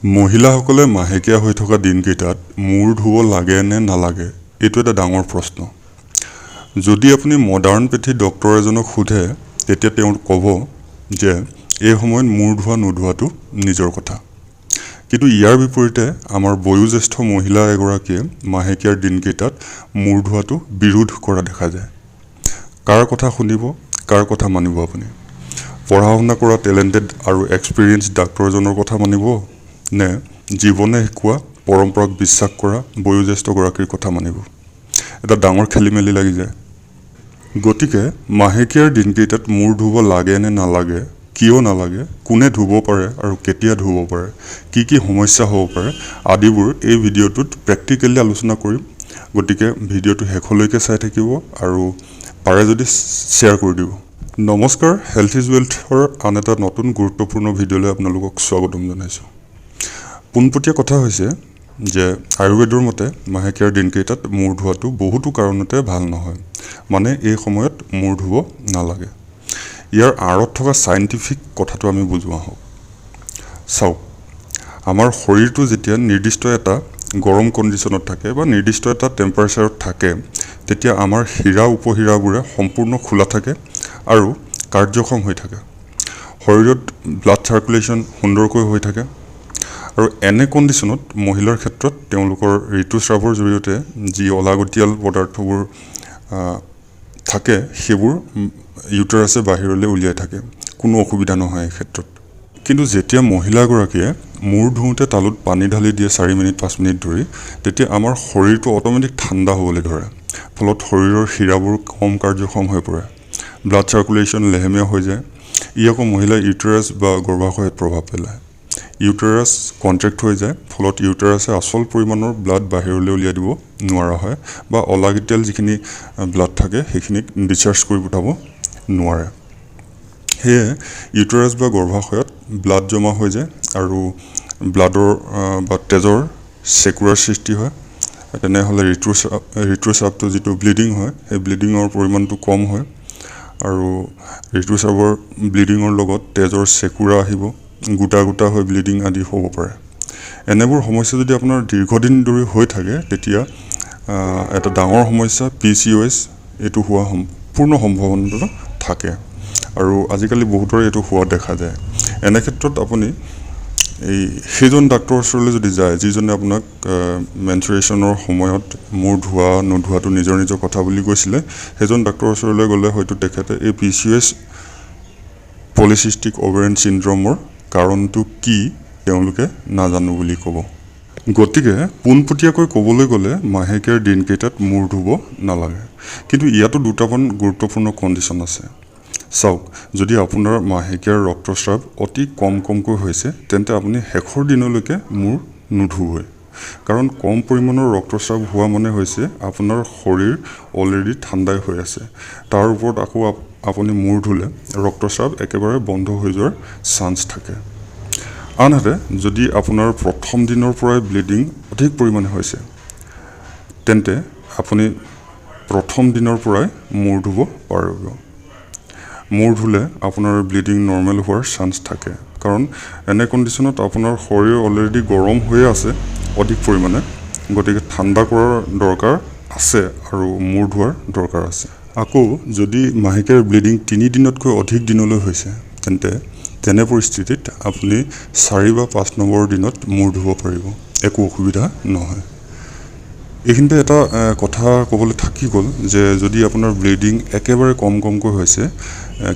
মহিলাসকলে মাহেকীয়া হৈ থকা দিনকেইটাত মূৰ ধুব লাগে নে নালাগে, এইটো এটা ডাঙৰ প্ৰশ্ন। যদি আপুনি মডাৰ্ণ পেথি ডক্তৰ এজনক সোধে, তেতিয়া তেওঁ ক'ব যে এই সময়ত মূৰ ধোৱা নোধোৱাটো নিজৰ কথা। কিন্তু ইয়াৰ বিপৰীতে আমাৰ বয়োজ্যেষ্ঠ মহিলা এগৰাকীয়ে মাহেকীয়াৰ দিনকেইটাত মূৰ ধোৱাটো বিৰোধ কৰা দেখা যায়। কাৰ কথা শুনিব, কাৰ কথা মানিব আপুনি? পঢ়া শুনা কৰা টেলেণ্টেড আৰু এক্সপিৰিয়েঞ্চ ডাক্তৰজনৰ কথা মানিব নে জীৱনে শিকোৱা পৰম্পৰাক বিশ্বাস কৰা বয়োজ্যেষ্ঠগৰাকীৰ কথা মানিব? এটা ডাঙৰ খেলি মেলি লাগি যায়। গতিকে মাহেকীয়াৰ দিনকেইটাত মূৰ ধুব লাগে নে নালাগে, কিয় নালাগে, কোনে ধুব পাৰে আৰু কেতিয়া ধুব পাৰে, কি কি সমস্যা হ'ব পাৰে আদিবোৰ এই ভিডিঅ'টোত প্ৰেক্টিকেলি আলোচনা কৰিম। গতিকে ভিডিঅ'টো শেষলৈকে চাই থাকিব আৰু পাৰে যদি শ্বেয়াৰ কৰি দিব। নমস্কাৰ, হেল্থ is ৱেল্থৰ আন এটা নতুন গুৰুত্বপূৰ্ণ ভিডিঅ'লৈ আপোনালোকক স্বাগতম জনাইছোঁ। পোনপটীয়া কথা হৈছে যে আয়ুৰ্বেদৰ মতে মাহেকীয়াৰ দিনকেইটাত মূৰ ধোৱাটো বহুতো কাৰণতে ভাল নহয়, মানে এই সময়ত মূৰ ধুব নালাগে। ইয়াৰ আঁৰত থকা চাইণ্টিফিক কথাটো আমি বুজো আহক। চাওক, আমাৰ শৰীৰটো যেতিয়া নিৰ্দিষ্ট এটা গৰম কণ্ডিশ্যনত থাকে বা নিৰ্দিষ্ট এটা টেম্পাৰেচাৰত থাকে, তেতিয়া আমাৰ শিৰা উপশিৰাবোৰে সম্পূৰ্ণ খোলা থাকে আৰু কাৰ্যক্ষম হৈ থাকে। শৰীৰত ব্লাড চাৰ্কুলেশ্যন সুন্দৰকৈ হৈ থাকে আৰু এনে কণ্ডিশ্যনত মহিলাৰ ক্ষেত্ৰত তেওঁলোকৰ ঋতুস্ৰাৱৰ জৰিয়তে যি অলাগতিয়াল পদাৰ্থবোৰ থাকে, সেইবোৰ ইউটাৰাছে বাহিৰলৈ উলিয়াই থাকে, কোনো অসুবিধা নহয় এই ক্ষেত্ৰত। কিন্তু যেতিয়া মহিলাগৰাকীয়ে মূৰ ধুওঁতে তালুত পানী ঢালি দিয়ে 4 মিনিট 5 মিনিট ধৰি, তেতিয়া আমাৰ শৰীৰটো অট'মেটিক ঠাণ্ডা হ'বলৈ ধৰে। ফলত শৰীৰৰ শিৰাবোৰ কম কাৰ্যক্ষম হৈ পৰে, ব্লাড চাৰ্কুলেশ্যন লেহেমীয়া হৈ যায়। ই আকৌ মহিলাৰ ইউটেৰাছ বা গৰ্ভাশয়ত প্ৰভাৱ পেলায়। ইউটেৰাছ কণ্ট্ৰেক্ট হৈ যায়, ফলত ইউটেৰাছে আচল পৰিমাণৰ ব্লাড বাহিৰলৈ উলিয়াই দিব নোৱাৰা হয় বা অলাগতিয়াল যিখিনি ব্লাড থাকে, সেইখিনিক ডিচাৰ্জ কৰি পঠাব নোৱাৰে। সেয়ে ইউটেৰাছ বা গৰ্ভাশয়ত ব্লাড জমা হৈ যায় আৰু ব্লাডৰ বা তেজৰ চেকুৰাৰ সৃষ্টি হয়। তেনেহ'লে ঋতুস্ৰাৱটো যিটো ব্লিডিং হয়, সেই ব্লিডিঙৰ পৰিমাণটো কম হয় আৰু ঋতুস্ৰাৱৰ ব্লিডিঙৰ লগত তেজৰ চেকুৰা আহিব, গোটা গোটা হৈ ব্লিডিং আদি হ'ব পাৰে। এনেবোৰ সমস্যা যদি আপোনাৰ দীৰ্ঘদিন ধৰি হৈ থাকে, তেতিয়া এটা ডাঙৰ সমস্যা পিচিঅ'এছ, এইটো হোৱা সম্পূৰ্ণ সম্ভাৱনাটো থাকে আৰু আজিকালি বহুতৰে এইটো হোৱা দেখা যায়। এনে ক্ষেত্ৰত আপুনি এই সেইজন ডাক্তৰৰ ওচৰলৈ যদি যায়, যিজনে আপোনাক মেনষ্ট্ৰুৱেশ্যনৰ সময়ত মূৰ ধোৱা নোধোৱাটো নিজৰ নিজৰ কথা বুলি কৈছিলে, সেইজন ডাক্তৰৰ ওচৰলৈ গ'লে হয়তো তেখেতে এই পিচিঅ'এছ, পলিচিষ্টিক অভেৰিয়ান চিণ্ড্ৰমৰ কাৰণটো কি তেওঁলোকে নাজানো বুলি ক'ব। গতিকে পোনপটীয়াকৈ ক'বলৈ গ'লে মাহেকীয়াৰ দিনকেইটাত মূৰ ধুব নালাগে। কিন্তু ইয়াতো দুটামান গুৰুত্বপূৰ্ণ কণ্ডিশ্যন আছে। চাওক, যদি আপোনাৰ মাহেকীয়াৰ ৰক্তস্ৰাৱ অতি কম কমকৈ হৈছে, তেন্তে আপুনি শেষৰ দিনলৈকে মূৰ নুধুবই। কাৰণ কম পৰিমাণৰ ৰক্তস্ৰাৱ হোৱা মানে হৈছে আপোনাৰ শৰীৰ অলৰেডি ঠাণ্ডাই হৈ আছে। তাৰ ওপৰত আকৌ আপুনি মূৰ ধুলে ৰক্তস্ৰাৱ একেবাৰে বন্ধ হৈ যোৱাৰ চান্স থাকে। আনহাতে যদি আপোনাৰ প্ৰথম দিনৰ পৰাই ব্লিডিং অধিক পৰিমাণে হৈছে, তেন্তে আপুনি প্ৰথম দিনৰ পৰাই মূৰ ধুব পাৰিব। মূৰ ধুলে আপোনাৰ ব্লিডিং নৰ্মেল হোৱাৰ চান্স থাকে, কাৰণ এনে কণ্ডিশ্যনত আপোনাৰ শৰীৰ অলৰেডি গৰম হৈয়ে আছে অধিক পৰিমাণে। গতিকে ঠাণ্ডা কৰাৰ দৰকাৰ আছে আৰু মূৰ ধোৱাৰ দৰকাৰ আছে। আকৌ যদি মাহেকীয়াৰ ব্লিডিং 3 দিনতকৈ অধিক দিনলৈ হৈছে, তেন্তে তেনে পৰিস্থিতিত আপুনি 4 বা 5 নম্বৰৰ দিনত মূৰ ধুব পাৰিব, একো অসুবিধা নহয়। এইখিনিতে এটা কথা ক'বলৈ থাকি গ'ল যে যদি আপোনাৰ ব্লিডিং একেবাৰে কম কমকৈ হৈছে,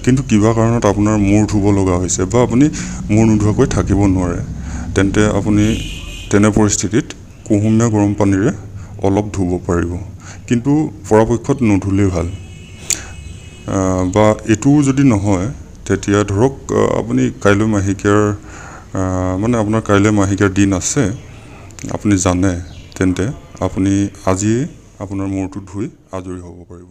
কিন্তু কিবা কাৰণত আপোনাৰ মূৰ ধুব লগা হৈছে বা আপুনি মূৰ নোধোৱাকৈ থাকিব নোৱাৰে, তেন্তে আপুনি তেনে পৰিস্থিতিত কুহুমীয়া গৰম পানীৰে অলপ ধুব পাৰিব। কিন্তু পৰাপক্ষত নুধুলেই ভাল। বা এইটোও যদি নহয়, তেতিয়া ধৰক আপুনি কাইলৈ মাহেকীয়াৰ, মানে আপোনাৰ কাইলৈ মাহেকীয়াৰ দিন আছে, আপুনি জানে, তেন্তে আপুনি আজিয়েই আপোনাৰ মূৰটো ধুই আজৰি হ'ব পাৰিব।